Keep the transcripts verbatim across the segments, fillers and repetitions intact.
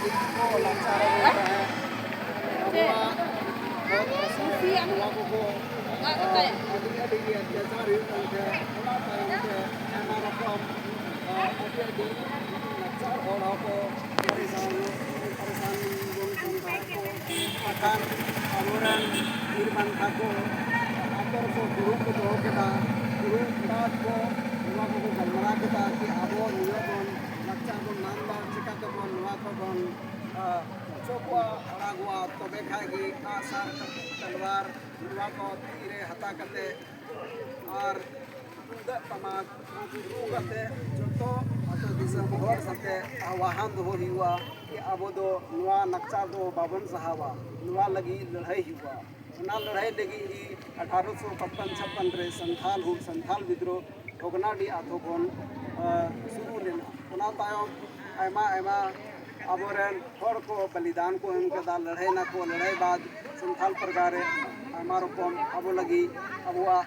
ᱠᱚ ᱞᱟᱠᱪᱟᱨ ᱟᱵᱚᱱ ᱛᱟᱦᱮᱸᱫ᱾ ᱟᱵᱚᱣᱟᱜ ᱦᱚᱲ ᱠᱚ ᱥᱟᱶ ᱱᱚᱣᱟ ᱠᱚᱠᱚ, ᱟᱹᱰᱤ, ᱟᱹᱰᱤ ᱜᱮ ᱚᱛᱛᱟᱪᱟᱨ ᱦᱩᱭᱩᱜ ᱠᱟᱱ ᱛᱟᱦᱮᱸᱫ᱾ ᱚᱱᱟ ᱛᱟᱭᱚᱢ ᱛᱮ ᱟᱭᱢᱟ ᱨᱚᱠᱚᱢ, ᱟᱹᱰᱤ, ᱟᱹᱰᱤ ᱞᱟᱠᱪᱟᱨ ᱦᱚᱲ ᱦᱚᱸᱠᱚ ᱯᱟᱨᱤᱥᱟᱱ, ᱯᱟᱨᱤᱥᱟᱱ ᱵᱚᱱ ᱠᱟᱱ ᱛᱟᱦᱮᱸᱫ ᱠᱚ᱾ ᱵᱟᱠᱷᱟᱱ ᱟᱵᱚᱨᱮᱱ ᱵᱤᱨ ᱵᱟᱱᱴᱟ ᱠᱚ ᱟᱛᱳ ᱨᱮᱠᱚ ᱫᱩᱲᱩᱵ ᱠᱚ ᱫᱚᱦᱚ ᱠᱮᱫᱟ᱾ ᱫᱩᱲᱩᱵ ᱵᱟᱫ ᱠᱚ ᱱᱚᱣᱟ ᱠᱚᱠᱚ ᱜᱟᱞᱢᱟᱨᱟᱣ ᱠᱮᱫᱟ ᱠᱤ ᱟᱵᱚ ᱱᱤᱭᱟᱹ ᱵᱚᱱ ᱞᱟᱠᱪᱟᱨ ᱵᱚᱱ ᱧᱟᱢ ᱮᱫᱟ, ᱪᱤᱠᱟᱹ ᱛᱮᱵᱚᱱ ᱱᱚᱣᱟ ᱠᱚᱵᱚᱱ, ᱟ, ᱚᱪᱚᱜᱚᱜᱼᱟ, ᱟᱲᱟᱜᱚᱜᱼᱟ, ᱛᱚᱵᱮ ᱠᱷᱟᱡ ᱜᱮ ᱟᱜᱼᱥᱟᱨ, ᱛᱟᱞᱣᱟᱨ, ᱱᱚᱣᱟ ᱠᱚ ᱛᱤ ᱨᱮ ᱦᱟᱛᱟᱣ ᱠᱟᱛᱮ ᱟᱨ ᱛᱩᱢᱫᱟᱜ ᱴᱟᱢᱟᱠ ᱨᱩ ᱠᱟᱛᱮ ᱡᱚᱛᱚ ᱟᱹᱛᱩ ᱫᱤᱥᱚᱢ ᱦᱚᱲ ᱥᱟᱛᱮ ᱟᱦᱣᱟᱱ ᱫᱚᱦᱚ ᱦᱩᱭᱩᱜᱼᱟ ᱠᱤ ᱟᱵᱚ ᱫᱚ ᱱᱚᱣᱟ ᱞᱟᱠᱪᱟᱨ ᱫᱚ ᱵᱟᱵᱚᱱ ᱥᱟᱦᱟᱣᱟ, ᱱᱚᱣᱟ ᱞᱟᱹᱜᱤᱫ ᱞᱟᱹᱲᱦᱟᱹᱭ ᱦᱩᱭᱩᱜᱼᱟ᱾ ᱚᱱᱟ ᱞᱟᱹᱲᱦᱟᱹᱭ ᱞᱟᱹᱜᱤᱫ ᱜᱮ ᱟᱴᱷᱟᱨᱚᱥᱚ ᱯᱟᱪᱯᱟᱱ ᱪᱷᱟᱯᱯᱟᱱ ᱨᱮ ᱥᱟᱱᱛᱷᱟᱞ ᱦᱩᱞ, ᱥᱟᱱᱛᱷᱟᱞ ᱵᱤᱫᱽᱨᱳᱦ ᱵᱷᱚᱜᱽᱱᱟᱰᱤ ᱟᱛᱳ ᱠᱷᱚᱱ, ᱟ, ᱥᱩᱨᱩ ᱞᱮᱱᱟ᱾ ᱚᱱᱟ ᱛᱟᱭᱚᱢ ᱟᱭᱢᱟ ᱟᱭᱢᱟ ᱟᱵᱚᱨᱮᱱ ᱦᱚᱲ ᱠᱚ ᱵᱚᱞᱤᱫᱟᱱ ᱠᱚ ᱮᱢ ᱠᱮᱫᱟ, ᱞᱟᱹᱲᱦᱟᱹᱭ ᱱᱟᱠᱚ, ᱞᱟᱹᱲᱦᱟᱹᱭ ᱵᱟᱫ ᱥᱟᱱᱛᱷᱟᱞ ᱯᱟᱨᱜᱟᱱᱟ ᱨᱮ ᱟᱭᱢᱟ ᱨᱚᱠᱚᱢ ᱟᱵᱚ ᱞᱟᱹᱜᱤᱫ ᱟᱵᱚᱣᱟᱜ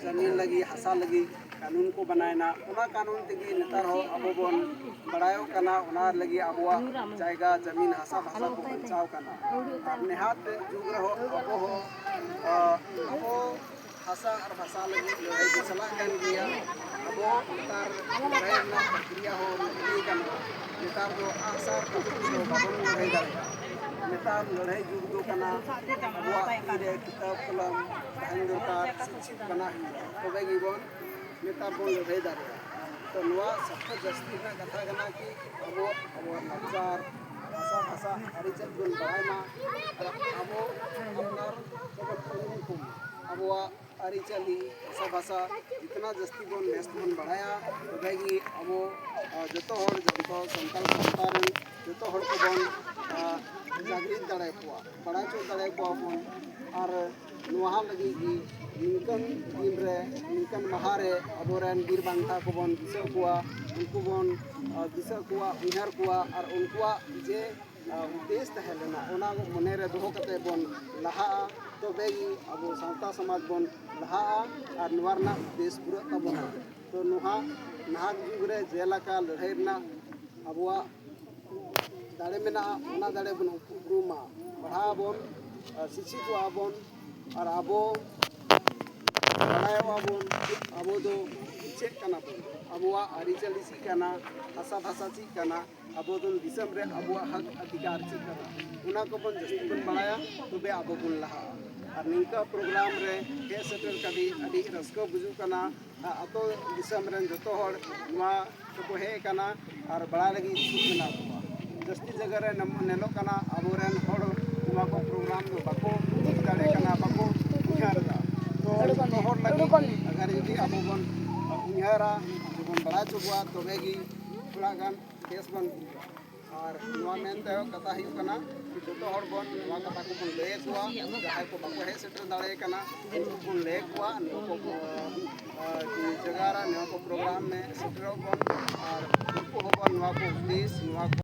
ᱡᱟᱢᱤᱱ ᱞᱟᱹᱜᱤᱫ, ᱦᱟᱥᱟ ᱞᱟᱹᱜᱤᱫ ᱠᱟᱹᱱᱩᱱ ᱠᱚ ᱵᱮᱱᱟᱣᱮᱱᱟ᱾ ᱚᱱᱟ ᱠᱟᱹᱱᱩᱱ ᱛᱮᱜᱮ ᱱᱮᱛᱟᱨ ᱦᱚᱸ ᱟᱵᱚ ᱵᱚᱱ ᱵᱟᱲᱟᱭᱚᱜ ᱠᱟᱱᱟ, ᱚᱱᱟ ᱞᱟᱹᱜᱤᱫ ᱟᱵᱚᱣᱟᱜ ᱡᱟᱭᱜᱟ, ᱡᱟᱢᱤᱱ, ᱦᱟᱥᱟ ᱵᱷᱟᱥᱟ ᱠᱚ ᱵᱟᱧᱪᱟᱣ ᱠᱟᱱᱟ᱾ ᱟᱨ ᱱᱮᱦᱟᱜ ᱡᱩᱜᱽ ᱨᱮᱦᱚᱸ ᱟᱵᱚ ᱦᱚᱸ, ᱟ, ᱟᱵᱚ ᱦᱟᱥᱟ ᱟᱨ ᱵᱷᱟᱥᱟ ᱞᱟᱹᱜᱤᱫ ᱞᱟᱹᱲᱦᱟᱹᱭ ᱠᱚ ᱪᱟᱞᱟᱜ ᱠᱟᱱ ᱜᱮᱭᱟ᱾ ᱟᱵᱚ ᱱᱮᱛᱟᱨ ᱞᱟᱹᱲᱦᱟᱹᱭ ᱨᱮᱱᱟᱜ ᱯᱨᱚᱠᱨᱤᱭᱟ ᱦᱚᱸ ᱵᱚᱫᱞᱤ ᱠᱟᱱᱟ᱾ ᱱᱮᱛᱟᱨ ᱫᱚ ᱟᱜᱼᱥᱟᱨ ᱠᱚᱛᱮ ᱫᱚ ᱵᱟᱵᱚᱱ ᱞᱟᱹᱲᱦᱟᱹᱭ ᱫᱟᱲᱮᱭᱟᱜᱼᱟ᱾ ᱱᱮᱛᱟᱨ ᱞᱟᱹᱲᱦᱟᱹᱭ ᱡᱩᱜᱽ ᱫᱚ ᱠᱟᱱᱟ, ᱟᱵᱚᱣᱟᱜ ᱛᱤ ᱨᱮ ᱠᱤᱛᱟᱹᱵ ᱠᱚᱞᱚᱢ ᱛᱟᱦᱮᱱ ᱫᱚᱨᱠᱟᱨ, ᱥᱤᱠᱪᱷᱤᱛ ᱵᱮᱱᱟᱜ ᱦᱩᱭᱩᱜᱼᱟ, ᱛᱚᱵᱮ ᱜᱮᱵᱚᱱ ᱱᱮᱛᱟᱨ ᱵᱚᱱ ᱞᱟᱹᱲᱦᱟᱹᱭ ᱫᱟᱲᱮᱭᱟᱜᱼᱟ᱾ ᱛᱚ ᱱᱚᱣᱟ ᱥᱚᱵᱛᱮ ᱡᱟᱹᱥᱛᱤ ᱨᱮᱱᱟᱜ ᱠᱟᱛᱷᱟ ᱠᱟᱱᱟ ᱠᱤ ᱟᱵᱚ, ᱟᱵᱚᱣᱟᱜ ᱞᱟᱠᱪᱟᱨ, ᱵᱷᱟᱥᱟ, ᱵᱷᱟᱥᱟ ᱟᱹᱨᱤᱪᱟᱹᱞᱤ ᱵᱚᱱ ᱵᱟᱲᱟᱭ ᱢᱟ᱾ ᱟᱨ ᱟᱵᱚ ᱟᱯᱱᱟᱨ ᱛᱮᱵᱚᱱ ᱩᱨᱩᱢ ᱠᱚᱢᱟ᱾ ᱟᱵᱚᱣᱟᱜ ᱟᱹᱨᱤᱪᱟᱹᱞᱤ, ᱵᱷᱟᱥᱟ, ᱵᱷᱟᱥᱟ ᱡᱤᱛᱱᱟ ᱡᱟᱹᱥᱛᱤ ᱵᱚᱱ ᱵᱮᱥ ᱵᱚᱱ ᱵᱟᱲᱟᱭᱟ, ᱛᱚᱵᱮ ᱜᱮ ᱟᱵᱚ, ᱟ, ᱡᱚᱛᱚ ᱦᱚᱲ, ᱡᱚᱛᱚ ᱥᱟᱱᱛᱟᱲ ᱥᱟᱶᱛᱟ ᱨᱮᱱ ᱡᱚᱛᱚ ᱦᱚᱲ ᱠᱚᱵᱚᱱ, ᱟ, ᱡᱟᱜᱽᱨᱤᱛ ᱫᱟᱲᱮᱭᱟᱠᱚᱣᱟ, ᱵᱟᱲᱟᱭ ᱦᱚᱪᱚ ᱫᱟᱲᱮᱭᱟᱠᱚᱣᱟ ᱵᱚᱱ᱾ ᱟᱨ ᱱᱚᱣᱟ ᱞᱟᱹᱜᱤᱫ ᱜᱮ ᱱᱤᱝᱠᱟᱱ ᱫᱤᱱ ᱨᱮ, ᱱᱤᱝᱠᱟᱱ ᱢᱟᱦᱟ ᱨᱮ ᱟᱵᱚᱨᱮᱱ ᱵᱤᱨ ᱵᱟᱱᱴᱟ ᱠᱚᱵᱚᱱ ᱫᱤᱥᱟᱹ ᱠᱚᱣᱟ, ᱩᱱᱠᱩ ᱵᱚᱱ, ᱟ, ᱫᱤᱥᱟᱹ ᱠᱚᱣᱟ, ᱩᱭᱦᱟᱹᱨ ᱠᱚᱣᱟ, ᱟᱨ ᱩᱱᱠᱩᱣᱟᱜ ᱡᱮ, ᱟ, ᱩᱫᱽᱫᱮᱥ ᱛᱟᱦᱮᱸ ᱞᱮᱱᱟ, ᱚᱱᱟ ᱢᱚᱱᱮ ᱨᱮ ᱫᱚᱦᱚ ᱠᱟᱛᱮ ᱵᱚᱱ ᱞᱟᱦᱟᱜᱼᱟ, ᱛᱚᱵᱮ ᱜᱮ ᱟᱵᱚ ᱥᱟᱶᱛᱟ ᱥᱚᱢᱟᱡᱽ ᱵᱚᱱ ᱞᱟᱦᱟᱜᱼᱟ ᱟᱨ ᱱᱚᱣᱟ ᱨᱮᱱᱟᱜ ᱩᱫᱽᱫᱮᱥ ᱯᱩᱨᱟᱹᱜ ᱛᱟᱵᱚᱱᱟ᱾ ᱛᱚ ᱱᱚᱣᱟ ᱱᱟᱦᱟᱜ ᱡᱩᱜᱽ ᱨᱮ ᱡᱮᱞᱮᱠᱟ ᱞᱟᱹᱲᱦᱟᱹᱭ ᱨᱮᱱᱟᱜ ᱟᱵᱚᱣᱟᱜ ᱫᱟᱲᱮ ᱢᱮᱱᱟᱜᱼᱟ, ᱚᱱᱟ ᱫᱟᱲᱮ ᱵᱚᱱ ᱩᱯᱨᱩᱢᱟ, ᱯᱟᱲᱦᱟᱣ ᱟᱵᱚᱱ, ᱟᱨ ᱥᱤᱪᱪᱷᱤᱛᱚᱜ ᱟᱵᱚᱱ, ᱟᱨ ᱟᱵᱚ ᱵᱟᱲᱟᱭᱚᱜᱼᱟ ᱵᱚᱱ ᱟᱵᱚ ᱫᱚ ᱪᱮᱫ ᱠᱟᱱᱟ ᱵᱚᱱ, ᱟᱵᱚᱣᱟᱜ ᱟᱹᱨᱤᱪᱟᱹᱞᱤ ᱪᱮᱫ ᱠᱟᱱᱟ, ᱦᱟᱥᱟ ᱵᱷᱟᱥᱟ ᱪᱮᱫ ᱠᱟᱱᱟ, ᱟᱵᱚ ᱫᱚ ᱫᱤᱥᱚᱢ ᱨᱮ ᱟᱵᱚᱣᱟᱜ ᱦᱚᱠ ᱚᱫᱷᱤᱠᱟᱨ ᱪᱮᱫ ᱠᱟᱱᱟ, ᱚᱱᱟ ᱠᱚᱵᱚᱱ ᱡᱟᱹᱥᱛᱤ ᱵᱚᱱ ᱵᱟᱲᱟᱭᱟ, ᱛᱚᱵᱮ ᱟᱵᱚ ᱵᱚᱱ ᱞᱟᱦᱟᱜᱼᱟ᱾ ᱟᱨ ᱱᱤᱝᱠᱟ ᱯᱨᱳᱜᱨᱟᱢ ᱨᱮ ᱦᱮᱡ ᱥᱮᱴᱮᱨ ᱠᱟᱛᱮ ᱟᱹᱰᱤ ᱨᱟᱹᱥᱠᱟᱹ ᱵᱩᱡᱩᱜ ᱠᱟᱱᱟ᱾ ᱟᱹᱛᱩ ᱫᱤᱥᱚᱢ ᱨᱮᱱ ᱡᱚᱛᱚ ᱦᱚᱲ ᱱᱚᱣᱟ ᱛᱮᱠᱚ ᱦᱮᱡ ᱟᱠᱟᱱᱟ ᱟᱨ ᱵᱟᱲᱟᱭ ᱞᱟᱹᱜᱤᱫ ᱤᱪᱪᱷᱩᱠ ᱢᱮᱱᱟᱜ ᱠᱚᱣᱟ᱾ ᱡᱟᱹᱥᱛᱤ ᱡᱟᱭᱜᱟ ᱨᱮ ᱱᱮᱢ-, ᱧᱮᱞᱚᱜ ᱠᱟᱱᱟ, ᱟᱵᱚᱨᱮᱱ ᱦᱚᱲ ᱱᱚᱣᱟ ᱠᱚ ᱯᱨᱳᱜᱨᱟᱢ ᱫᱚ ᱵᱟᱠᱚ ᱵᱩᱡᱽ ᱫᱟᱲᱮᱭᱟᱜ ᱠᱟᱱᱟ, ᱵᱟᱠᱚ ᱩᱭᱦᱟᱹᱨ ᱮᱫᱟ᱾ ᱛᱚ ᱡᱚᱛᱚ ᱦᱚᱲ ᱞᱟᱹᱜᱤᱫ ᱟᱜᱟᱨ ᱡᱩᱫᱤ ᱟᱵᱚ ᱵᱚᱱ ᱩᱭᱦᱟᱹᱨᱟ, ᱡᱩᱫᱤ ᱵᱚᱱ ᱵᱟᱲᱟᱭ ᱦᱚᱪᱚ ᱠᱚᱣᱟ, ᱛᱚᱵᱮ ᱜᱮ ᱛᱷᱚᱲᱟ ᱜᱟᱱ ᱵᱮᱥ ᱵᱚᱱ ᱵᱩᱡᱟ᱾ ᱟᱨ ᱱᱚᱣᱟ ᱢᱮᱱᱛᱮ ᱠᱟᱛᱷᱟ ᱦᱩᱭᱩᱜ ᱠᱟᱱᱟ, ᱡᱚᱛᱚ ᱦᱚᱲ ᱵᱚᱱ ᱱᱚᱣᱟ ᱠᱟᱛᱷᱟ ᱠᱚᱵᱚᱱ ᱞᱟᱹᱭ ᱟᱠᱚᱣᱟ, ᱡᱟᱦᱟᱸᱭ ᱠᱚ ᱵᱟᱠᱚ ᱦᱮᱡ ᱥᱮᱴᱮᱨ ᱫᱟᱲᱮ ᱠᱟᱱᱟ, ᱩᱱᱠᱩ ᱵᱚᱱ ᱞᱟᱹᱭ ᱟᱠᱚᱣᱟ, ᱱᱚᱣᱟ ᱠᱚ, ᱟᱨ, ᱡᱟᱭᱜᱟ ᱨᱮ ᱱᱚᱣᱟ ᱠᱚ ᱯᱨᱳᱜᱨᱟᱢ ᱨᱮ ᱥᱮᱴᱮᱨᱚᱜ ᱵᱚᱱ, ᱟᱨ ᱩᱱᱠᱩ ᱦᱚᱸᱵᱚᱱ ᱱᱚᱣᱟ ᱠᱚ ᱦᱩᱫᱤᱥ, ᱱᱚᱣᱟ ᱠᱚ